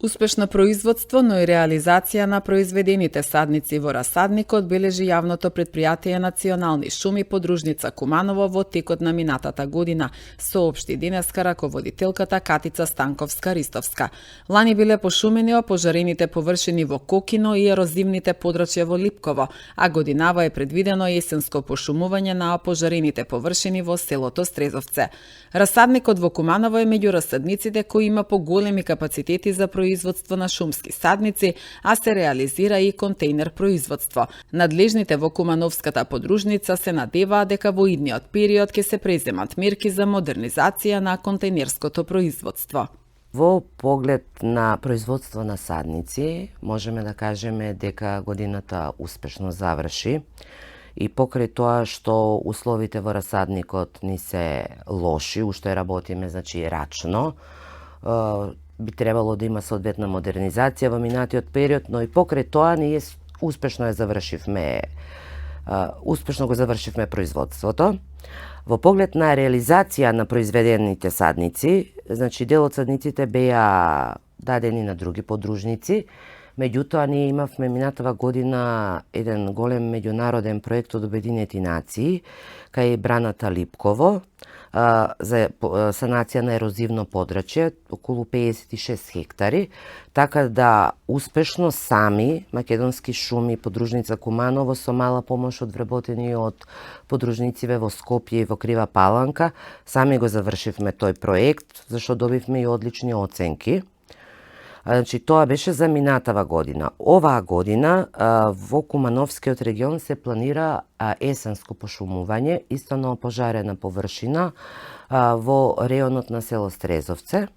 Успешно производство, но и реализација на произведените садници во расадникот бележи јавното претпријатие Национални шуми подружница Куманово во текот на минатата година, соопшти денеска раководителката Катица Станковска-Ристовска. Лани биле пошумени опожарените површини во Кокино и ерозивните подрачја во Липково, а годинава е предвидено есенско пошумување на опожарените површини во селото Стрезовце. Расадникот во Куманово е меѓу расадниците кои има поголеми капацитети за производство на шумски садници, а се реализира и контейнер производство. Надлежните во Кумановската подружница се надеваат дека во идниот период ќе се преземат мерки за модернизација на контейнерското производство. Во поглед на производство на садници, можеме да кажеме дека годината успешно заврши и покрај тоа што условите во расадникот ни се лоши, уште работиме рачно, би требало да има соодветна модернизација во минатиот период, но и покрај тоа ние успешно го завршивме производството. Во поглед на реализација на произведените садници, дел од садниците беа дадени на други подружници, меѓутоа ние имавме минатава година еден голем меѓународен проект од Обединети нации кај браната Липково за санација на ерозивно подрачје, околу 56 хектари, така да успешно сами Македонски шуми подружница Куманово со мала помош од вработени од подружнициве во Скопје и во Крива Паланка, сами го завршивме тој проект, зашто добивме и одлични оценки. Тоа беше за минатава година. Оваа година во Кумановскиот регион се планира есенско пошумување, исто на опожарена површина во реонот на село Стрезовце.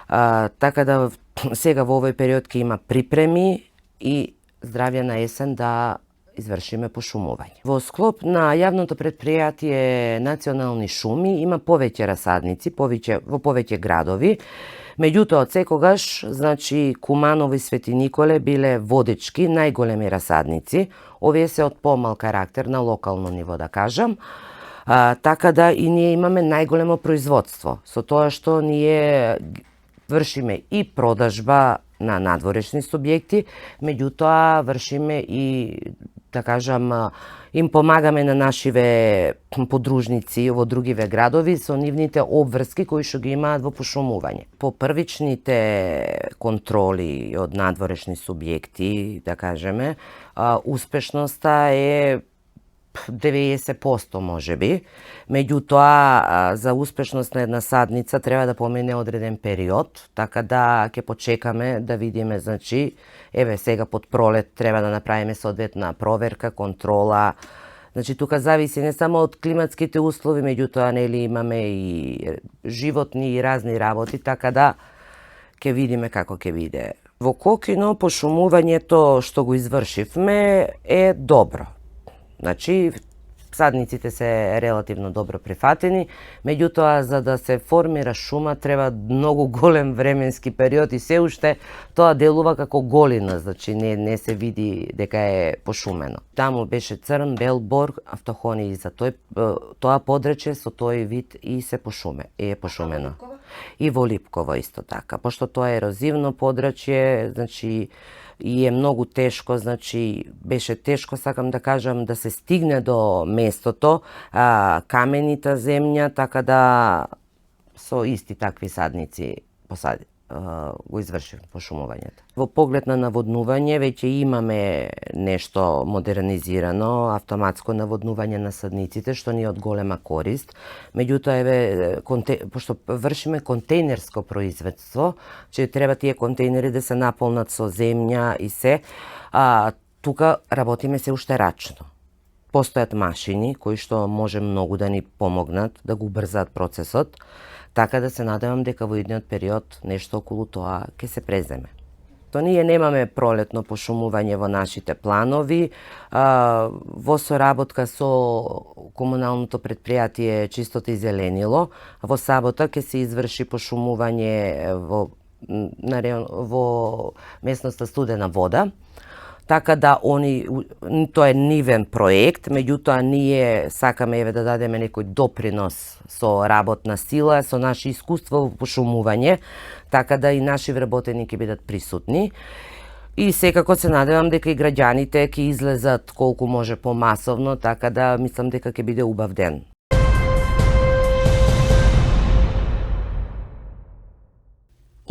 Така да сега во овој период ќе има припреми и здравје на есен да извршиме пошумување. Во склоп на јавното претпријатие Национални шуми има повеќе расадници, во повеќе градови. Меѓутоа, секогаш, Куманово и Свети Николе биле водечки, најголеми расадници. Овие се од помал карактер на локално ниво, да кажам. Така да и ние имаме најголемо производство. Со тоа што ние вршиме и продажба на надворешни субјекти, меѓутоа вршиме и, да кажам, им помагаме на нашиве подружници во другиве градови со нивните обврски кои што ги имаат во пошумување. По првичните контроли од надворешни субјекти, да кажеме, успешноста е 90% можеби. Меѓутоа, за успешност на една садница треба да помине одреден период, така да ќе почекаме да видиме, сега под пролет треба да направиме соодветна проверка, контрола. Тука зависи не само од климатските услови, меѓутоа имаме и животни и разни работи, така да ќе видиме како ќе биде. Во Кокино пошумувањето што го извршивме е добро. Садниците се релативно добро прифатени, меѓутоа за да се формира шума треба многу голем временски период и се уште тоа делува како голина, не се види дека е пошумено. Таму беше црн, бел бор, автохони и за тоа подрачје со тој вид и е пошумено. И во Липково исто така, пошто тоа е ерозивно подрачје, и е многу тешко, беше тешко, сакам да кажам, да се стигне до местото, каменита земја, така да со исти такви садници го извршив пошумувањето. Во поглед на наводнување веќе имаме нешто модернизирано, автоматско наводнување на садниците, што ни е од голема корист. Меѓутоа, пошто вршиме контейнерско производство, че треба тие контейнери да се наполнат со земја и се, тука работиме се уште рачно. Постојат машини кои што може многу да ни помогнат, да го убрзаат процесот, така да се надевам дека во идниот период нешто околу тоа ќе се преземе. Ние немаме пролетно пошумување во нашите планови. Во соработка со комуналното претпријатие Чистото и зеленило, во сабота ќе се изврши пошумување во местноста Студена вода. Така да тоа е нивен проект, меѓутоа ние сакаме да дадеме некој допринос со работна сила, со наше искуство во пошумување, така да и наши вработени ќе бидат присутни. И секако се надевам дека и граѓаните ќе излезат колку може помасовно, така да мислам дека ќе биде убав ден.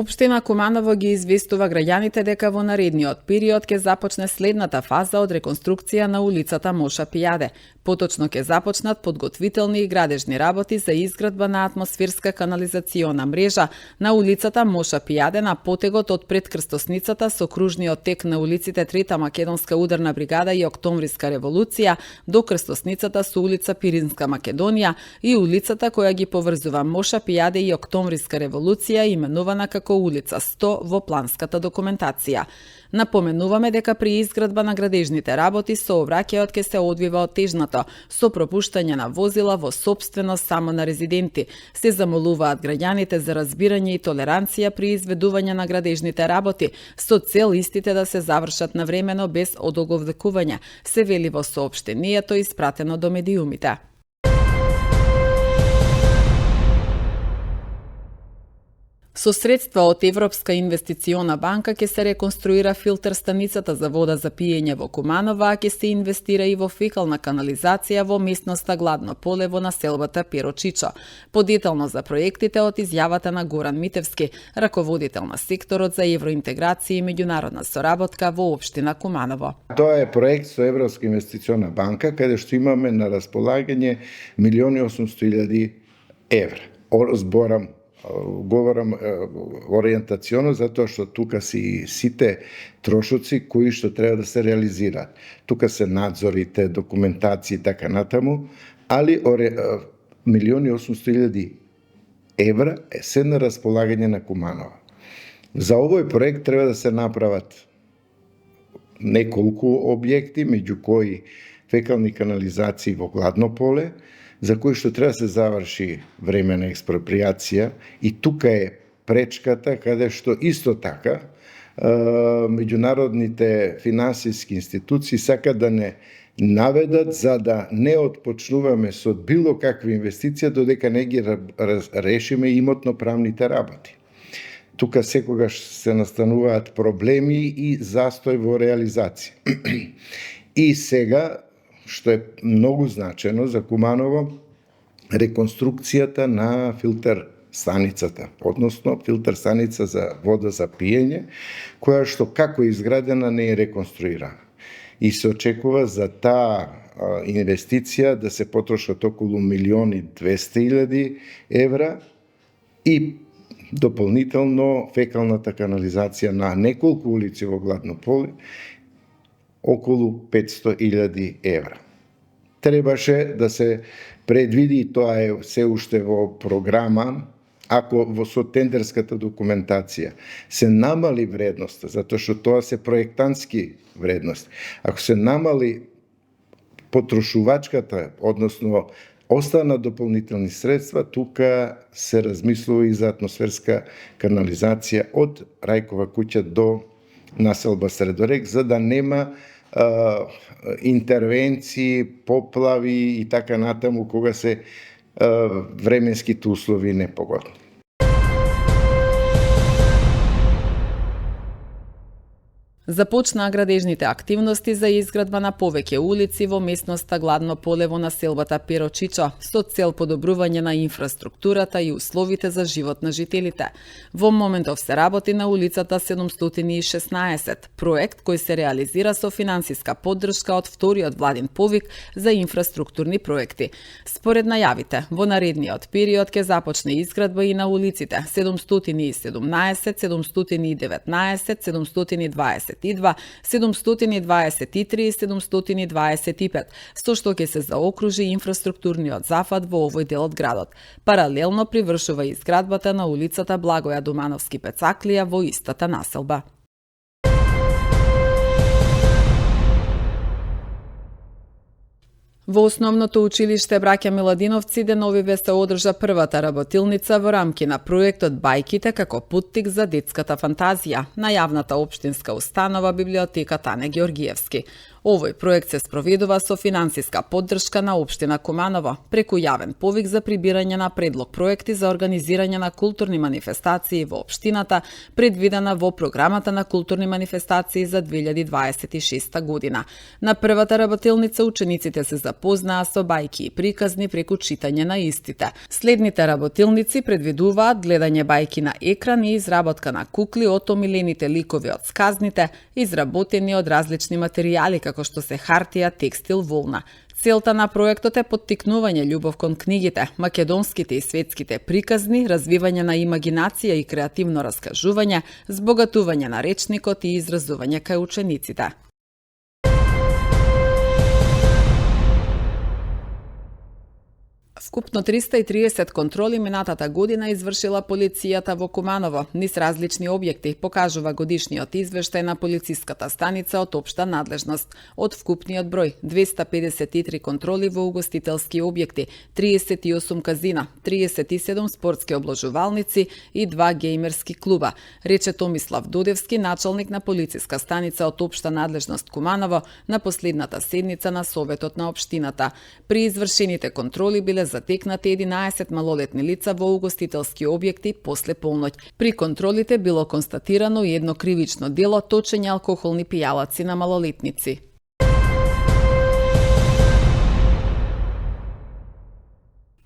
Општина Куманово ги известува граѓаните дека во наредниот период ќе започне следната фаза од реконструкција на улицата Моша Пијаде. Поточно ќе започнат подготвителни и градежни работи за изградба на атмосферска канализациона мрежа на улицата Моша Пијаде на потегот од пред крстосницата со кружниот тек на улиците Трета македонска ударна бригада и Октомвриска револуција до крстосницата со улица Пиринска Македонија и улицата која ги поврзува Моша Пијаде и Октомвриска револуција, именувана како улица 100 во планската документација. Напоменуваме дека при изградба на градежните работи сообраќајот ќе се одвива отежнато, со пропуштање на возила во сопственост само на резиденти. Се замолуваат граѓаните за разбирање и толеранција при изведување на градежните работи, со цел истите да се завршат навремено без одоговдекување, се вели во соопштението испратено до медиумите. Со средства од Европска инвестициона банка ќе се реконструира филтер станицата за вода за пиење во Куманово, а ќе се инвестира и во фекална канализација во местноста Гладно поле во населбата Перочичо. Подетално за проектите од изјавата на Горан Митевски, раководител на секторот за евроинтеграција и меѓународна соработка во општина Куманово. Тоа е проект со Европска инвестициона банка, каде што имаме на располагање 1.800.000 евра. Говорам ориентационо затоа што тука си сите трошоци кои што треба да се реализираат. Тука се надзорите, документација и така натаму, али 1.800.000 евра е се на располагање на Куманово. За овој проект треба да се направат неколку објекти, меѓу кои фекални канализации во Гладно поле, за кои што треба да се заврши времена експроприација, и тука е пречката каде што исто така меѓународните финансиски институции сакаат да не наведат за да не отпочнуваме со било каква инвестиција додека не ги решиме имотно-правните работи. Тука секогаш се настануваат проблеми и застој во реализација. И сега, што е многу значено за Куманово, реконструкцијата на филтер станицата, односно филтер станица за вода за пиење, која што како изградена не е реконструирана. И се очекува за таа инвестиција да се потрошат околу 1.200.000 евра и дополнително фекалната канализација на неколку улици во Гладно поле околу 500.000 евра. Требаше да се предвиди, и тоа е се уште во програма, ако со тендерската документација се намали вредноста, затоа што тоа се проектантски вредности, ако се намали потрошувачката, односно остана дополнителни средства, тука се размислува и за атмосферска канализација од Рајкова куќа до населба Средорек, за да нема интервенции, поплави и така натаму кога се временските услови непогодни. Започнаа градежните активности за изградба на повеќе улици во местноста Гладно поле во населбата Перочичо со цел подобрување на инфраструктурата и условите за живот на жителите. Во моментов се работи на улицата 716, проект кој се реализира со финансиска поддршка од вториот владин повик за инфраструктурни проекти. Според најавите, во наредниот период ќе започне изградба и на улиците 717, 719, 722, 723 и 725, со што ќе се заокружи инфраструктурниот зафат во овој дел од градот. Паралелно привршува изградбата на улицата Благоја Думановски Пецаклија во истата населба. Во основното училиште Браќа Миладиновци деновиве се одржа првата работилница во рамки на проектот Бајките како путтик за детската фантазија на јавната општинска установа библиотека Тане Георгиевски. Овој проект се спроведува со финансиска поддршка на општина Куманово, преку јавен повик за прибирање на предлог проекти за организирање на културни манифестации во општината, предвидена во програмата на културни манифестации за 2026 година. На првата работилница учениците се запознаа со бајки и приказни преку читање на истите. Следните работилници предвидуваат гледање бајки на екран и изработка на кукли од омилените ликови од сказните, изработени од различни материјали како што се хартија, текстил, волна. Целта на проектот е поттикнување љубов кон книгите, македонските и светските приказни, развивање на имагинација и креативно раскажување, збогатување на речникот и изразување кај учениците. Вкупно 330 контроли минатата година извршила полицијата во Куманово низ различни објекти, покажува годишниот извештај на полициската станица од општа надлежност. Од вкупниот број 253 контроли во угостителски објекти, 38 казина, 37 спортски обложувалници и 2 геймерски клуба, рече Томислав Додевски, началник на полициска станица од општа надлежност Куманово на последната седница на Советот на општината. При извршените контроли биле затекнати 11 малолетни лица во угостителски објекти после полноќ. При контролите било констатирано и едно кривично дело точење алкохолни пијалаци на малолетници.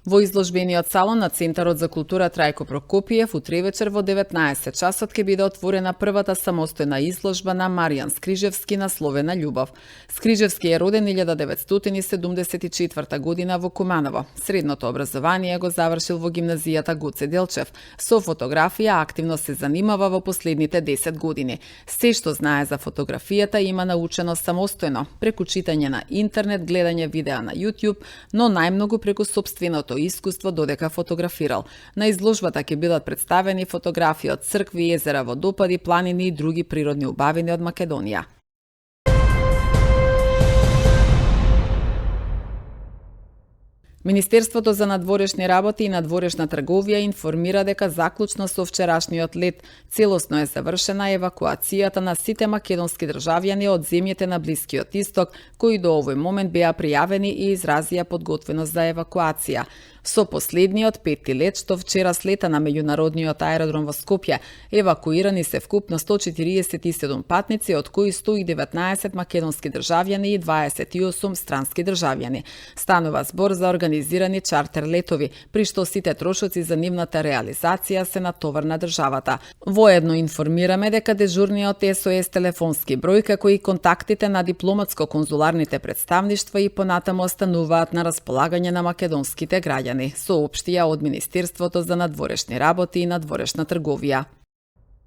Во изложбениот салон на Центарот за култура Трајко Прокопиев утре вечер во 19 часот ќе биде отворена првата самостојна изложба на Маријан Скрижевски насловена Љубов. Скрижевски е роден 1974 година во Куманово. Средното образование го завршил во гимназијата Гоце Делчев. Со фотографија активно се занимава во последните 10 години. Се што знае за фотографијата има научено самостојно, преку читање на интернет, гледање видеа на YouTube, но најмногу преку сопственото искуство додека фотографирал. На изложбата ќе бидат представени фотографии од цркви, езера, водопади, планини и други природни убавини од Македонија. Министерството за надворешни работи и надворешна трговија информира дека заклучно со вчерашниот лет целосно е завршена евакуацијата на сите македонски државјани од земјите на Блискиот Исток, кои до овој момент беа пријавени и изразија подготвеност за евакуација. Со последниот 5-ти лет, што вчера слета на меѓународниот аеродром во Скопје, евакуирани се вкупно 147 патници, од кои 119 македонски државјани и 28 странски државјани. Станува збор за организирани чартер летови, при што сите трошоци за нивната реализација се натовар на државата. Воедно информираме дека дежурниот СОС телефонски број, како и контактите на дипломатско-конзуларните представништва и понатаму остануваат на располагање на македонските граѓани, соопштија од Министерството за надворешни работи и надворешна трговија.